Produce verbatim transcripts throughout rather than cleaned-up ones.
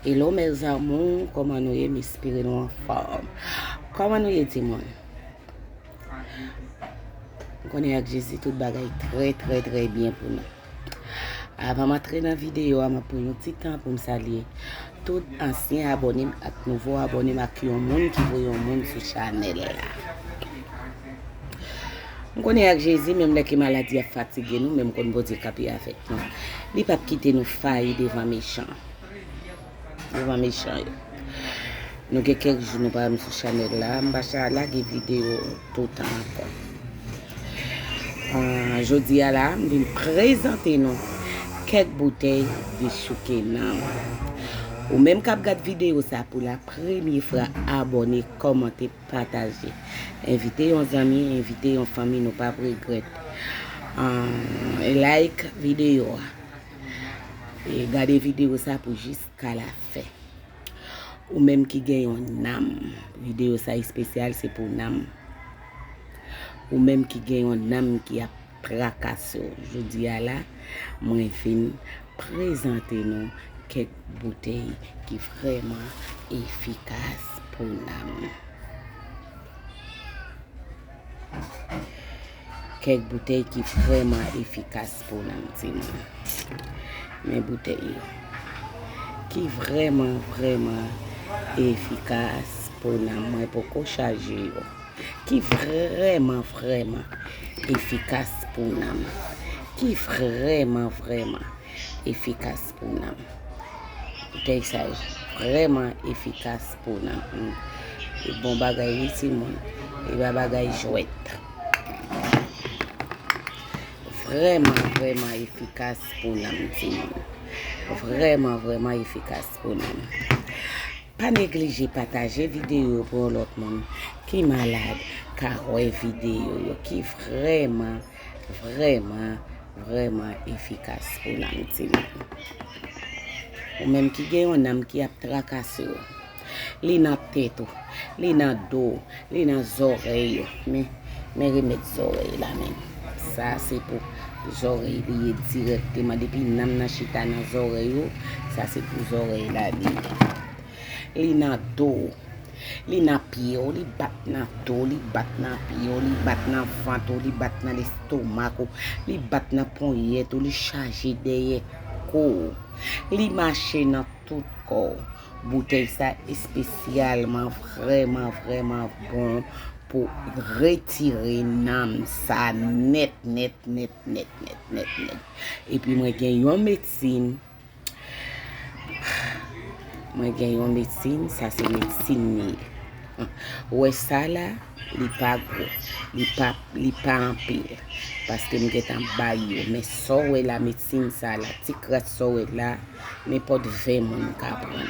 Hello mes amours, kòman nou ye? M espere nou anfòm. Kòman nou ye timoun? M konnen ak Jezi tout bagay trè trè trè byen pou nou. Avan m antre nan videyo a, m ap pran yon ti tan pou m salye tout ansyen abòne m ak nouvo abòne m ak yon moun ki voye yon moun sou chanèl la. M konnen ak Jezi, menm lè ke maladi ap fatige nou, men m konn Bondye kanpe avèk nou. Li p ap kite nou fayi devan mechan. Devan mechan yo. Nou gen kèk jou nou pa wè m sou chanèl la, m pa cha lage videyo toutan ankò. Ah, jodi a la, m vin prezante nou kèk boutèy dechouke nanm. Ou menm k ap gad videyo sa pou la premye fwa, abòne, kòmante, pataje. Envite yon zanmi, envite yon fanmi, nou p ap regrèt. Ah, like videyo a. E gade videyo sa pou jiska lafen. Ou menm ki gen yon nanm, videyo sa espesyal, se pou nanm. Ou menm ki gen yon nanm ki ap trakase w, jodi a la, mwen vin prezante nou kèk boutèy ki vrèman efikas pou nanm. Kèk boutèy ki vrèman efikas pou nanm, timoun. Men boutèy yo. Ki vrèman, vrèman efikas pou nanm. Mwen poko chaje yo. Ki vrèman, vrèman efikas pou nanm. Ki vrèman, vrèman efikas pou nanm. Boutèy sa yo vrèman efikas pou nanm. Mm. E bon bagay wi, timoun. E pa bagay jwèt. Vrèman, vrèman efikas pou nanm, timoun. Vrèman, vrèman efikas pou nanm. Pa neglije pataje videyo pou yon lòt moun ki malad ka wè videyo yo, ki vrèman, vrèman, vrèman efikas pou nanm, timoun. Ou menm ki gen yon nanm ki ap trakase w, li nan tèt ou, li nan do w, li nan zòrèy ou. Men, men remèd zòrèy la menm. Sa se pou zòrèy li ye dirèkteman. Depi nanm nan chita nan zòrèy ou, sa se pou zòrèy la li ye. Li nan do w, li nan pye w, li bat nan do w, li bat nan pye w, li bat nan vant ou, li bat nan lestomak ou, li bat nan ponyèt ou, li chaje dèyè kou w. Li mache nan tout kò w. Boutèy sa espesyalman vrèman, vrèman bon pou retire nanm sa nèt, nèt, nèt, nèt, nèt, nèt, nèt. Epi mwen gen yon medsin, mwen gen yon medsin, sa se medsin li ye. Ou wè sa la, li pa gwo, li pa, li pa anpil, paske m gentan bay yo. Men sa w wè la, medsin sa la, ti kras sa w wè la, nenpòt ven moun ka pran.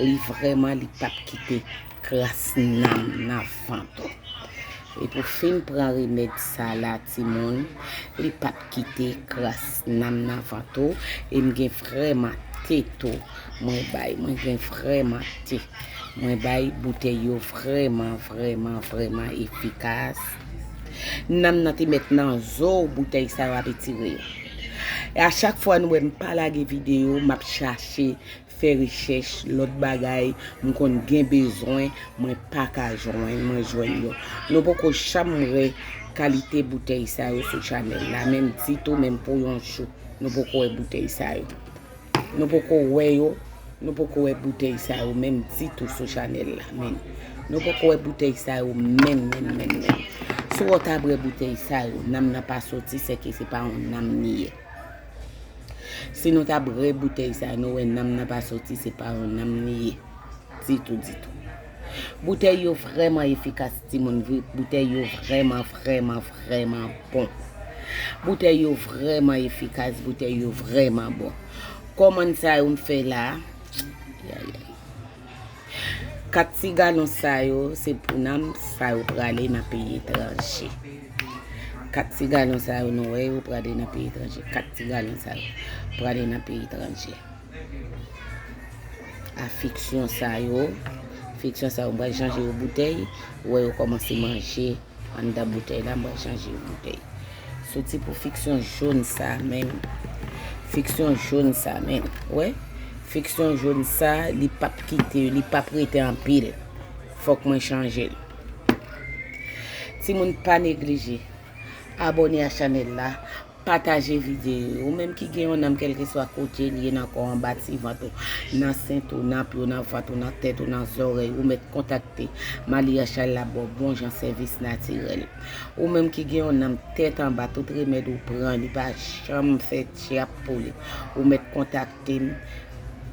Li vrèman, li p ap kite kras nanm nan vant ou. E pou fin pran remèd sa la, timoun, li p ap kite kras nanm nan vant ou. E m gen vrèman te tou mwen bay, mwen gen vrèman te. Mwen bay boutèy yo vrèman, vrèman, vrèman efikas. Nanm nan te mèt nan zo w, boutèy sa yo ap etire yo. E a chak fwa nou wè m pa lage videyo, m ap chache fè rechèch, lòt bagay, m konn gen bezwen, mwen pa ka jwenn, mwen jwenn yo. Nou poko janm wè kalite boutèy sa yo sou chanèl la, menm ditou, menm pou yon jou. Nou poko wè boutèy sa yo. Nou poko wè yo, nou poko wè boutèy sa yo menm ditou sou chanèl la, menm. Nou poko wè boutèy sa yo menm, menm, menm, menm. Si w ta bwè boutèy sa yo, nanm nan pa soti, sèke se pa yon nanm li ye. Si nou ta bwè boutèy sa, nou wè nanm nan pa soti, se pa yon nanm li ye. Ditou, ditou. Boutèy yo vrèman efikas, timoun. Boutèy yo vrèman, vrèman, vrèman bon. Boutèy yo vrèman efikas, boutèy yo vrèman bon. Kòmann sa yo m fè la. Ay, ay, ay. Kat ti galon sa yo, se pou nanm, sa yo prale nan peyi etranje. Kat ti galon sa yo, nou wè yo prale nan peyi etranje. Kat ti galon sa yo prale nan peyi etranje. A fiksyon sa yo, fiksyon sa yo, m pral chanje yo boutèy, ou wè yo kòmanse manje anndan boutèy la, m pral chanje yo boutèy. Soti pou fiksyon jòn sa menm. Fiksyon jòn sa menm. Wè? Fiksyon jòn sa, li p ap kite, li p ap rete anpil. Fòk mwen chanje l. Timoun, pa neglije abòne a chanèl la, pataje videyo yo. Ou menm ki gen yon nanm, kèlkeswa kote l ye nan kò w, anba ti vant ou, nan sent ou, nan pye w, nan vant ou, nan tèt ou, nan zòrèy, ou mèt kontakte Malia Charles, l ap ba w bon jan sèvis natirèl. Ou menm ki gen yon nanm tèt anba, tout remèd ou pran, li pa janm fè djab pou li, ou mèt kontakte m.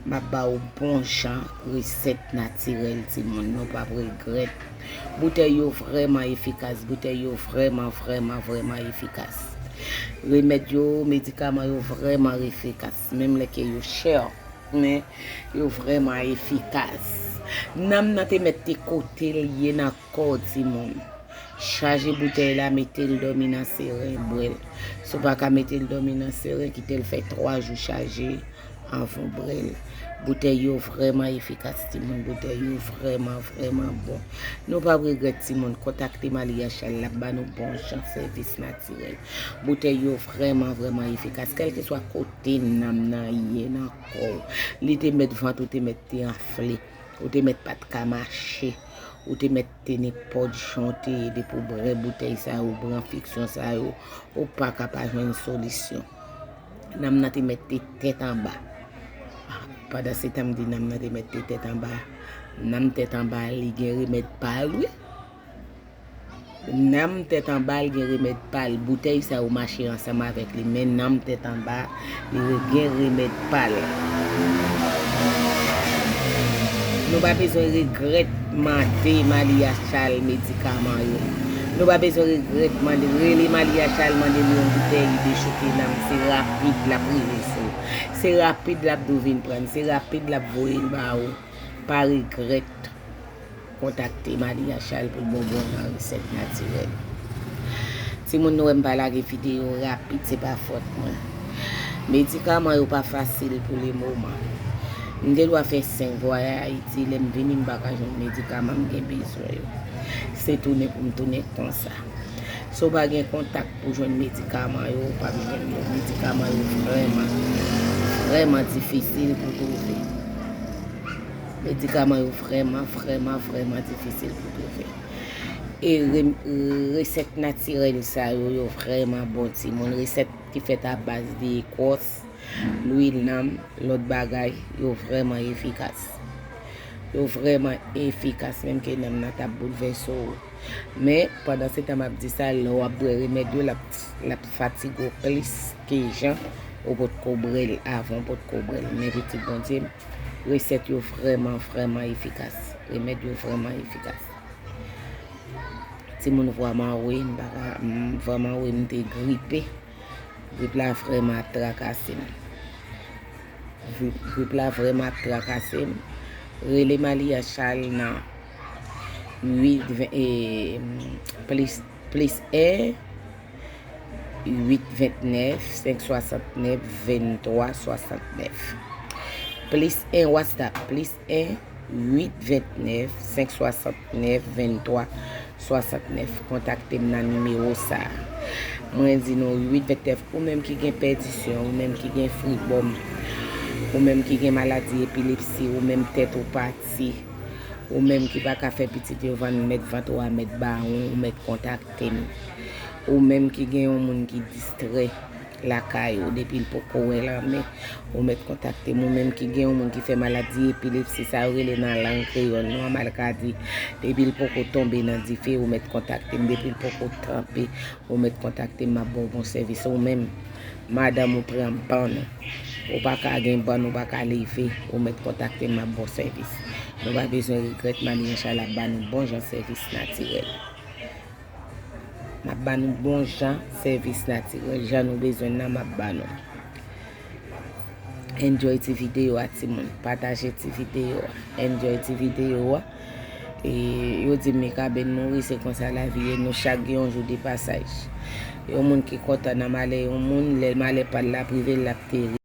M ap ba w bon jan resèt natirèl, timoun. Nou p ap regrèt. Boutèy yo vrèman efikas. Boutèy yo vrèman, vrèman, vrèman efikas. Remèd yo, medikaman yo vrèman efikas. Menm lè ke yo chè, men yo vrèman efikas. Nanm nan te mèt te kote l ye nan kò w, timoun. Chaje boutèy la, mete l dòmi nan seren, bwè l. Si w pa ka mete l dòmi nan seren, kite l fè twa jou chaje anvan w bwè l. Boutèy yo vrèman efikas, timoun. Boutèy yo vrèman, vrèman bon. Nou p ap regrèt, timoun. Kontakte Malia Charles, l ap ba nou bon jan sèvis natirèl. Boutèy yo vrèman, vrèman efikas. Kèlkeswa kote nanm nan ye nan kò w, li te mèt vant ou te mèt te anfle. Ou te mèt pa t ka mache. Ou te mèt te nenpòt jan w te ye, depi w bwè boutèy sa yo, w pran fiksyon sa yo, ou pa ka pa jwenn solisyon. Nanm nan te mèt te tèt anba. Pandan se tan m di nanm nan te mèt te tèt anba, nanm tèt anba, li gen remèd pa l, wi. Nanm tèt anba, li gen remèd pa l. Boutèy sa yo mache ansanm avèk li, men nanm tèt anba, li re-, gen remèd pa l. Nou pa bezwen regrèt mande Malia Charles medikaman yo. Nou pa bezwen regrèt mande, rele Malia Charles, mande l yon boutèy dechouke nanm. Se rapid l ap rive sou ou. Se rapid l ap di w vin pran l. Se rapid l ap voye l ba ou. Pa regrèt. Kontakte Malia Charles pou l ba w bon jan resèt natirèl. Timoun, nou wè m pa lage videyo rapid, se pa fòt mwen. Medikaman yo pa fasil pou le moman. M te dwa fè senk vwayaj Ayiti, lè m vini, m pa ka jwenn medikaman m gen bezwen yo. Se tounen pou m tounen konsa. Si w pa gen kontak pou jwenn medikaman yo, ou p ap jwenn yo. Medikaman yo vrèman, vrèman difisil pou twouve. Medikaman yo vrèman, vrèman, vrèman difisil pou twouve. E re-, resèt natirèl sa yo, yo vrèman bon, timoun. Resèt ki fèt a baz de ekwòs, lwil nanm, lòt bagay, yo vrèman efikas. Yo vrèman efikas, menm ke nanm nan t ap boulvèse w. Men, pandan se tan m ap di sa, lè w ap bwè remèd yo, l ap, l ap fatige w plis ke jan ou potko bwè l avan, ou potko bwè l. Men pitit Bondye m, resèt yo vrèman, vrèman efikas. Remèd yo vrèman efikas. Timoun, vwa m anwe, m pa ka, m, vwa m anwe, m te gripe. Grip la vrèman ap trakase m. Grip, grip la vrèman ap trakase m. Rele Malia Charles nan uit ven, e, plis, plis en, uit vennèf, senk swasantnèf, venntwa swasantnèf. Plis en WhatsApp, plis en, uit vennèf, senk swasantnèf, venntwa swasantnèf. Kontakte m nan nimewo sa a. Mwen di nou, uit vennèf, ou menm ki gen pèdisyon, ou menm ki gen fribòm, ou menm ki gen maladi epilepsi, ou menm tèt ou pati, ou menm ki pa ka fè pitit yo vann, mèt vant ou a mèt bawon, ou mèt kontakte m. Ou menm ki gen yon moun ki distrè lakay ou, depi l poko wè lanmè, ou mèt kontakte m. Ou menm ki gen yon moun ki fè maladi epilepsi, sa yo rele nan lang kreyòl nou an malkadi, depi l poko tonbe nan dife, ou mèt kontakte m. Depi l poko tranpe, ou mèt kontakte m, m ap ba w bon sèvis. Ou menm, madanm ou pran bann, ou pa ka gen bann, ou pa ka leve, ou mèt kontakte m, m ap ba w sèvis. Nou pa bezwen regrèt, Malia Charles ap ba nou bon jan sèvis natirèl. M ap ba nou bon jan sèvis natirèl, jan nou bezwen nan, m ap ba nou. Enjoy ti videyo a, timoun. Pataje ti videyo a. Enjoy ti videyo a. E yo di m mikaben mouri, se konsa lavi ye. Nou chak gen yon jou de pasaj. Yon moun ki kontan nan malè yon moun, lè malè pa l la rive l, l ap teri.